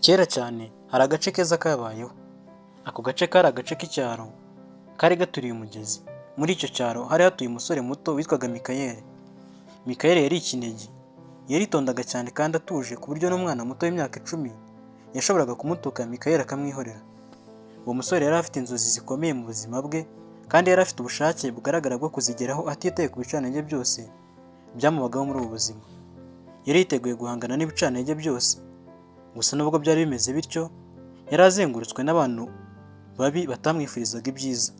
Kera cyane hari agace keza kabayeho. Ako gace kari agace k'icyaro kari gaturiye umugezi. Muri icyo cyaro hari hatuye umusore muto witwaga Mikayeli. Mikayeli yari ikinege. Yaritondaga cyane kandi atuje, ku buryo n'umwana muto w'imyaka 10 yashoboraga kumutuka, Mikayeli akamwihorera. Uwo musore yari afite inzozi zikomeye mu buzima bwe, kandi yari afite ubushake bugaragara bwo kuzigeraho, atitaye ku bicantege byose byamubagaho muri ubu buzima. Yari yiteguye guhangana n'ibicantege byose. Gusa nubwo byari bimeze bityo, yari azengurutswe n'abantu babi batamwifurizaga ibyiza,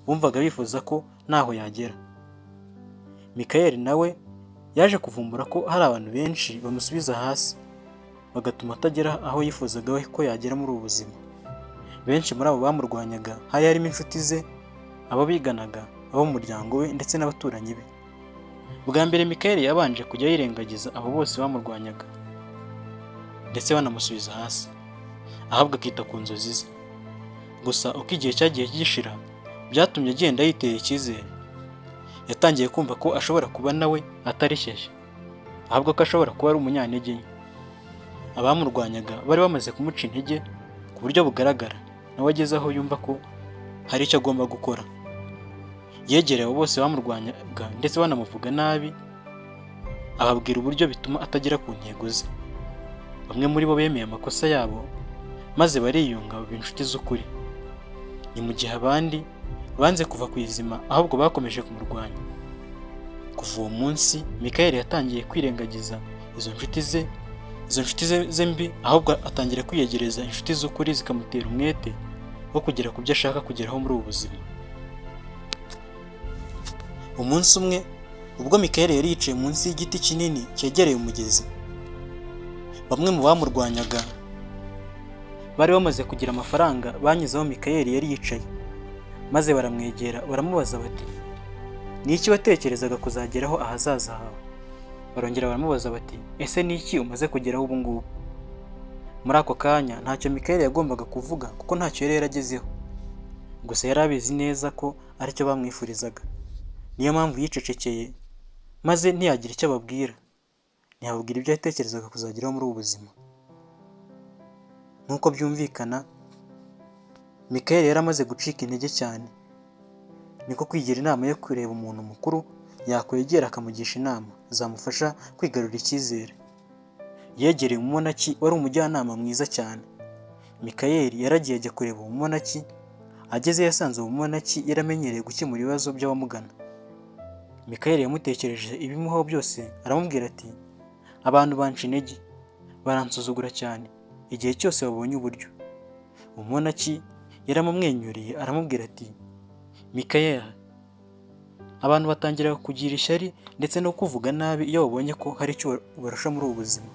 bumvaga bifuza ko ntaho yagera. Mikayeli nawe yaje kuvumbura ko hari abantu benshi bamusubiza hasi, bagatuma atagera aho yifuzaga ko yagera muri ubu buzima. Benshi muri abo bamurwanyaga hari harimo inshuti ze, abo biganaga, abo mu muryango we ndetse n'abaturanyi be. Bwa mbere Mikayeli yabanje kujya yirengagiza abo bose bamurwanyaga ndetse banamusubiza hasi, ahubwo akita ku nzozi ze. Gusa uko igihe cyagiye gishira, byatumye agenda yitera icyizere. Yatangiye kumva ko ashobora kuba nawe atari shyashya, ahubwo ko ashobora kuba ari umunyantege nke. Abamurwanyaga bari bamaze kumuca intege ku buryo bugaragara, nawe ageze aho yumva ko hari icyo agomba gukora. Yegereye abo bose bamurwanyaga ndetse banamuvuga nabi, ababwira uburyo bituma atagera ku ntego ze. Bamwe muri bo bemeye amakosa yabo maze bariyunga, baba inshuti z'ukuri. Ni mu gihe abandi banze kuva ku izima, ahubwo bakomeje kumurwanya. Kuva uwo munsi, Mikayeli yatangiye kwirengagiza izo nshuti ze mbi, ahubwo atangira kwiyegereza inshuti z'ukuri zikamutera umwete wo kugera ku byo ashaka kugeraho muri ubu buzima. Umunsi umwe, ubwo Mikayeli yari yicaye munsi y'igiti kinini cyegereye umugezi, bamwe mu bamurwanyaga bari bamaze kugira amafaranga banyuze aho Mikayeli yari yicaye, maze baramwegera, baramubaza bati: "Ni iki watekerezaga kuzageraho ahazaza hawe?" Barongera baramubaza bati: "Ese ni iki umaze kugeraho ubu ngubu?" Muri ako kanya ntacyo Mikayeli yagombaga kuvuga, kuko ntacyo yari yaragezeho. Gusa yari abizi neza ko aricyo bamwifurizaga. Niyo mpamvu yicecekeye maze ntiyagira icyo ababwira, ntiyababwira ibyo yatekerezaga kuzageraho muri ubu buzima. Nk'uko byumvikana, Mikayeli yari amaze gucika intege cyane, niko kwigira inama yo kureba umuntu mukuru yakwegera akamugisha inama zamufasha kwigarurira icyizere. Yegereye umumonaki wari umujyanama mwiza cyane. Mikayeli yaragiye ajya kureba uwo mumonaki. Ageze yasanze uwo mumonaki yaramenyereye gukemura ibibazo by'abamugana. Mikayeli yamutekereje ibimubaho byose, aramubwira ati: "Abantu banca intege, baransuzugura cyane igihe cyose babonye uburyo." Umumonaki yaramumwenyuriye, aramubwira ati: "Mikayeli, abantu batangira kugira ishyari ndetse no kuvuga nabi iyo babonye ko hari icyo ubarusha muri ubu buzima.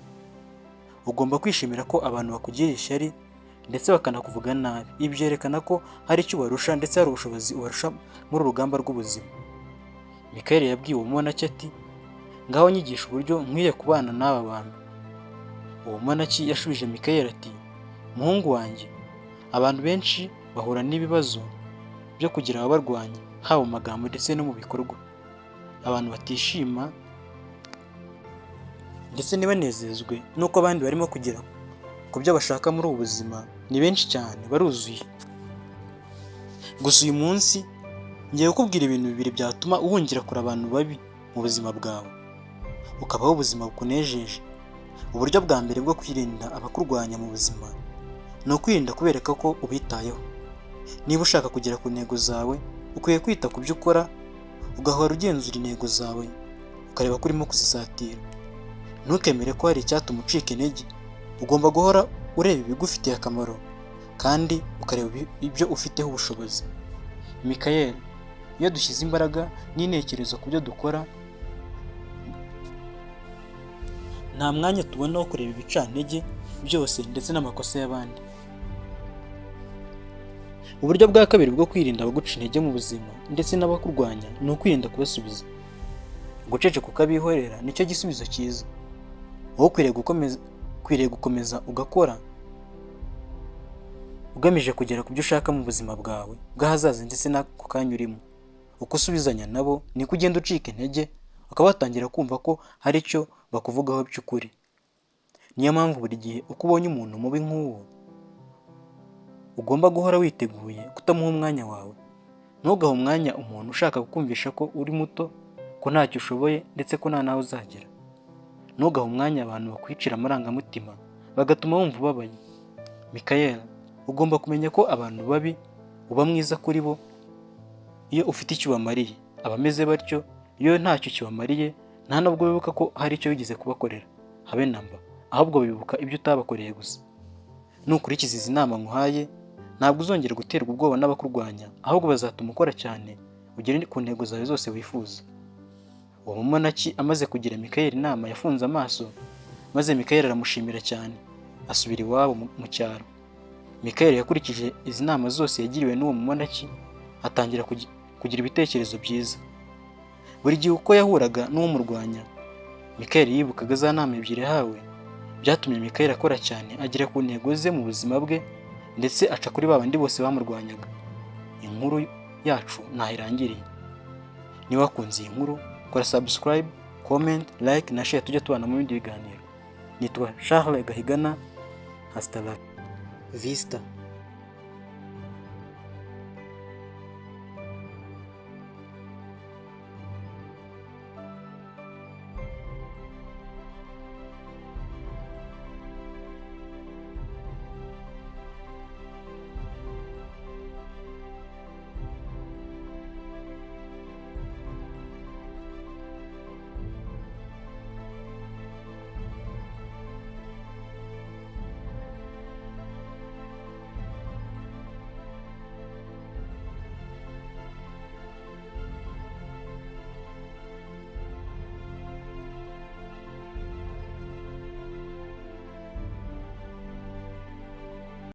Ugomba kwishimira ko abantu bakugirira ishyari ndetse bakanakuvuga nabi. Ibi byerekana ko hari icyo ubarusha ndetse hari ubushobozi ubarusha muri uru rugamba rw'ubuzima." Mikayeli yabwiye uwo mumonaki ati: "Ngaho nyigisha uburyo nkwiye kubana n'aba bantu." Uwo mumonaki yashubije Mikayeli ati: "Muhungu wanjye, abantu benshi bahura n'ibibazo byo kugira ababarwanya, haba mu magambo ndetse no mu bikorwa. Abantu batishima ndetse ntibanezezwe n'uko abandi barimo kugera ku byo bashaka muri ubu buzima ni benshi cyane, baruzuye. Gusa uyu munsi ngiye kukubwira ibintu bibiri byatuma uhungira kure abantu babi mu buzima bwawe, ukabaho ubuzima bukunejeje. Uburyo bwa mbere bwo kwirinda abakurwanya mu buzima ni ukwirinda kubereka ko ubitayeho. Niba ushaka kugera ku ntego zawe, ukwiye kwita ku byo ukora, ugahora ugenzura intego zawe, ukareba ko urimo kuzisatira. Ntukemere ko hari icyatuma ucika intege. Ugomba guhora ureba ibigufitiye akamaro kandi ukareba ibyo ufiteho ubushobozi. Mikayeli, iyo dushyize imbaraga n'intekerezo ku byo dukora, nta mwanya tubona wo kureba ibicantege byose ndetse n'amakosa y'abandi. Uburyo bwa kabiri bwo kwirinda abaguca intege mu buzima ndetse n'abakurwanya ni ukwirinda kubasubiza. Guceceka ukabihorera nicyo gisubizo cyiza. Wowe ukwiriye gukomeza ugakora ugamije kugera ku byo ushaka mu buzima bwawe bw'ahazaza ndetse n'ako kanya urimo. Uko usubizanya nabo niko ugenda ucika intege, ukaba watangira kumva ko hari icyo bakuvugaho by'ukuri. Niyo mpamvu buri gihe uko ubonye umuntu mubi nk'uwo, ugomba guhora witeguye kutamuha umwanya wawe. Ntugahe umwanya umuntu ushaka kukumvisha ko uri muto, ko ntacyo ushoboye, ndetse ko nta n'aho uzagera. Ntugahe umwanya abantu bakwicira amarangamutima, bagatuma wumva ubabaye. Mikayeli, ugomba kumenya ko abantu babi uba mwiza kuri bo iyo ufite icyo ubamariye. Abameze batyo, iyo ntacyo kibamariye, nta nubwo bibuka ko hari icyo wigeze kubakorera, habe namba, ahubwo bibuka ibyo utabakoreye gusa. Nukurikiza izi nama nkuhaye, ntabwo uzongera guterwa ubwoba n'abakurwanya, ahubwo bazatuma ukora cyane ugere ku ntego zawe zose wifuza. Uwo mumonaki amaze kugira Mikayeli inama, yafunze amaso, maze Mikayeli aramushimira cyane, asubira iwabo mu cyaro. Mikayeli yakurikije izi nama zose yagiriwe n'uwo mumonaki, atangira kugira ibitekerezo byiza. Buri gihe uko yahuraga n'uwumurwanya, Mikayeli yibukaga za nama ebyiri yahawe. Byatumye Mikayeli akora cyane, agera ku ntego ze mu buzima bwe, ndetse aca kuri ba bandi bose bamurwanyaga. Inkuru yacu ntaho irangiriye. Niba wakunze iyi nkuru, kora subscribe, comment, like na share, tujye tubana mu bindi biganiro. Nitwa Charles Gahigana. Hasta la vista.